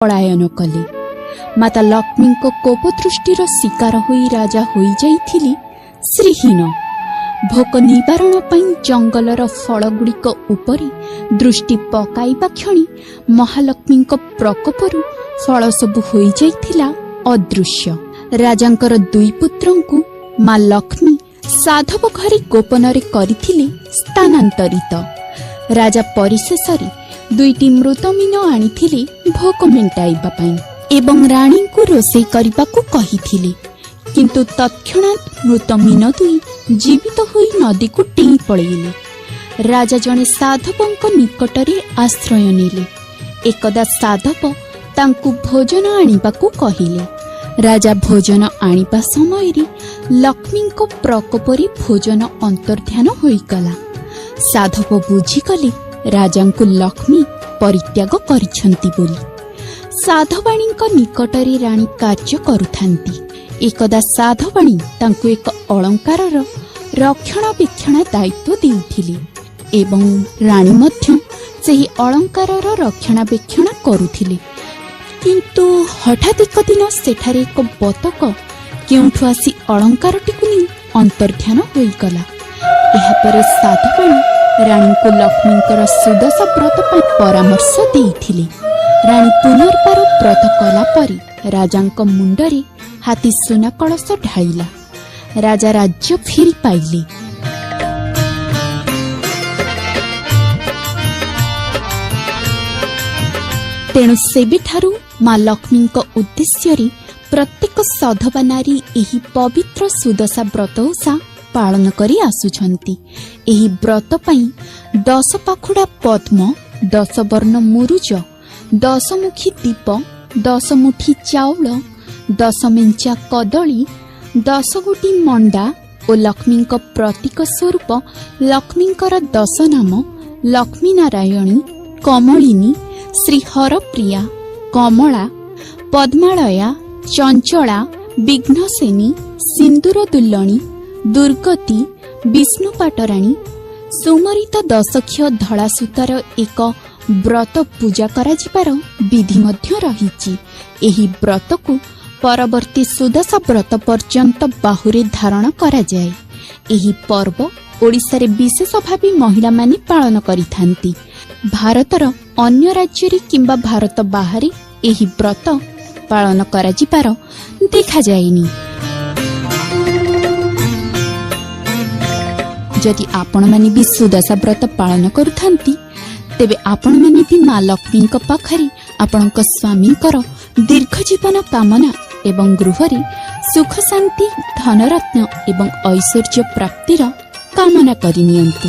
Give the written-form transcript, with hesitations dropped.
ପଳାୟନ କଲେ। ମାତା ଲକ୍ଷ୍ମୀଙ୍କ କୋପ ଦୃଷ୍ଟିର ଶିକାର ହୋଇ ରାଜା ହୋଇଯାଇଥିଲେ ଶ୍ରୀହୀନ। ଭୋକ ନିବାରଣ ପାଇଁ ଜଙ୍ଗଲର ଫଳଗୁଡ଼ିକ ଉପରେ ଦୃଷ୍ଟି ପକାଇବା କ୍ଷଣି ମହାଲକ୍ଷ୍ମୀଙ୍କ ପ୍ରକୋପରୁ ଫଳ ସବୁ ହୋଇଯାଇଥିଲା ଅଦୃଶ୍ୟ। ରାଜାଙ୍କର ଦୁଇ ପୁତ୍ରଙ୍କୁ ମା ଲକ୍ଷ୍ମୀ ସାଧବ ଘରେ ଗୋପନରେ କରିଥିଲେ ସ୍ଥାନାନ୍ତରିତ। ରାଜା ପରିଶେଷରେ ଦୁଇଟି ମୃତ ମୀନ ଆଣିଥିଲେ ଭୋକ ମେଣ୍ଟାଇବା ପାଇଁ ଏବଂ ରାଣୀଙ୍କୁ ରୋଷେଇ କରିବାକୁ କହିଥିଲେ। କିନ୍ତୁ ତତ୍କ୍ଷଣାତ୍ ମୃତ ମୀନ ଦୁଇ ଜୀବିତ ହୋଇ ନଦୀକୁ ଡେଇଁ ପଳେଇଲେ। ରାଜା ଜଣେ ସାଧବଙ୍କ ନିକଟରେ ଆଶ୍ରୟ ନେଲେ। ଏକଦା ସାଧବ ତାଙ୍କୁ ଭୋଜନ ଆଣିବାକୁ କହିଲେ। ରାଜା ଭୋଜନ ଆଣିବା ସମୟରେ ଲକ୍ଷ୍ମୀଙ୍କ ପ୍ରକୋପରେ ଭୋଜନ ଅନ୍ତର୍ଧ୍ୟାନ ହୋଇଗଲା। ସାଧବ ବୁଝିଗଲେ ରାଜାଙ୍କୁ ଲକ୍ଷ୍ମୀ ପରିତ୍ୟାଗ କରିଛନ୍ତି ବୋଲି। ସାଧବାଣୀଙ୍କ ନିକଟରେ ରାଣୀ କାର୍ଯ୍ୟ କରୁଥାନ୍ତି। ଏକଦା ସାଧବାଣୀ ତାଙ୍କୁ ଏକ ଅଳଙ୍କାରର ରକ୍ଷଣାବେକ୍ଷଣ ଦାୟିତ୍ୱ ଦେଇଥିଲେ ଏବଂ ରାଣୀ ମଧ୍ୟ ସେହି ଅଳଙ୍କାରର ରକ୍ଷଣାବେକ୍ଷଣ କରୁଥିଲେ। କିନ୍ତୁ ହଠାତ୍ ଏକ ଦିନ ସେଠାରେ ଏକ ବତକ କେଉଁଠୁ ଆସି ଅଳଙ୍କାରଟିକୁ ନେଇ ଅନ୍ତର୍ଧ୍ୟାନ ହୋଇଗଲା। ଏହାପରେ ସାଧବାଣୀ ରାଣୀଙ୍କୁ ଲକ୍ଷ୍ମୀଙ୍କର ସୁଦଶା ବ୍ରତ ପାଇଁ ପରାମର୍ଶ ଦେଇଥିଲେ। ରାଣୀ ପୁନର୍ବାର ବ୍ରତ କଲା ପରେ ରାଜାଙ୍କ ମୁଣ୍ଡରେ ହାତୀ ସୁନା କଳସ ଢାଳିଲା। ରାଜା ରାଜ୍ୟ ଫେରି ପାଇଲେ। ତେଣୁ ସେବେଠାରୁ ମା ଲକ୍ଷ୍ମୀଙ୍କ ଉଦ୍ଦେଶ୍ୟରେ ପ୍ରତ୍ୟେକ ସଧବା ନାରୀ ଏହି ପବିତ୍ର ସୁଦଶା ବ୍ରତ ଓଷା ପାଳନ କରି ଆସୁଛନ୍ତି। ଏହି ବ୍ରତ ପାଇଁ 10 ପାଖୁଡ଼ା ପଦ୍ମ, 10 ବର୍ଣ୍ଣ ମୁରୁଜ, 10ମୁଖୀ ଦୀପ, 10 ମୁଠି ଚାଉଳ, 10 ମେଞ୍ଚା କଦଳୀ, 10 ଗୋଟି ମଣ୍ଡା ଓ ଲକ୍ଷ୍ମୀଙ୍କ ପ୍ରତୀକ ସ୍ୱରୂପ ଲକ୍ଷ୍ମୀଙ୍କର 10 ନାମ ଲକ୍ଷ୍ମୀ ନାରାୟଣୀ, କମଳିନୀ, ଶ୍ରୀ ହରପ୍ରିୟା, କମଳା, ପଦ୍ମାଳୟା, ଚଞ୍ଚଳା, ବିଘ୍ନସେନୀ, ସିନ୍ଦୁର ଦୁଲ୍ଲଣୀ, ଦୁର୍ଗତି, ବିଷ୍ଣୁ ପାଟରାଣୀ, ସୁମରିତ ଦଶକ୍ଷ ଧଳା ସୂତାର ଏକ ବ୍ରତ ପୂଜା କରାଯିବାର ବିଧି ମଧ୍ୟ ରହିଛି। ଏହି ବ୍ରତକୁ ପରବର୍ତ୍ତୀ ସୁଦଶା ବ୍ରତ ପର୍ଯ୍ୟନ୍ତ ବାହୁରେ ଧାରଣ କରାଯାଏ। ଏହି ପର୍ବ ଓଡ଼ିଶାରେ ବିଶେଷ ଭାବେ ମହିଳାମାନେ ପାଳନ କରିଥାନ୍ତି। ଭାରତର ଅନ୍ୟ ରାଜ୍ୟରେ କିମ୍ବା ଭାରତ ବାହାରେ ଏହି ବ୍ରତ ପାଳନ କରାଯିବାର ଦେଖାଯାଏନି। ଯଦି ଆପଣମାନେ ବି ସୁଦଶା ବ୍ରତ ପାଳନ କରୁଥାନ୍ତି, ତେବେ ଆପଣମାନେ ବି ମା ଲକ୍ଷ୍ମୀଙ୍କ ପାଖରେ ଆପଣଙ୍କ ସ୍ୱାମୀଙ୍କର ଦୀର୍ଘ ଜୀବନ କାମନା ଏବଂ ଗୃହରେ ସୁଖ, ଶାନ୍ତି, ଧନରତ୍ନ ଏବଂ ଐଶ୍ୱର୍ଯ୍ୟ ପ୍ରାପ୍ତିର କାମନା କରିନିଅନ୍ତୁ।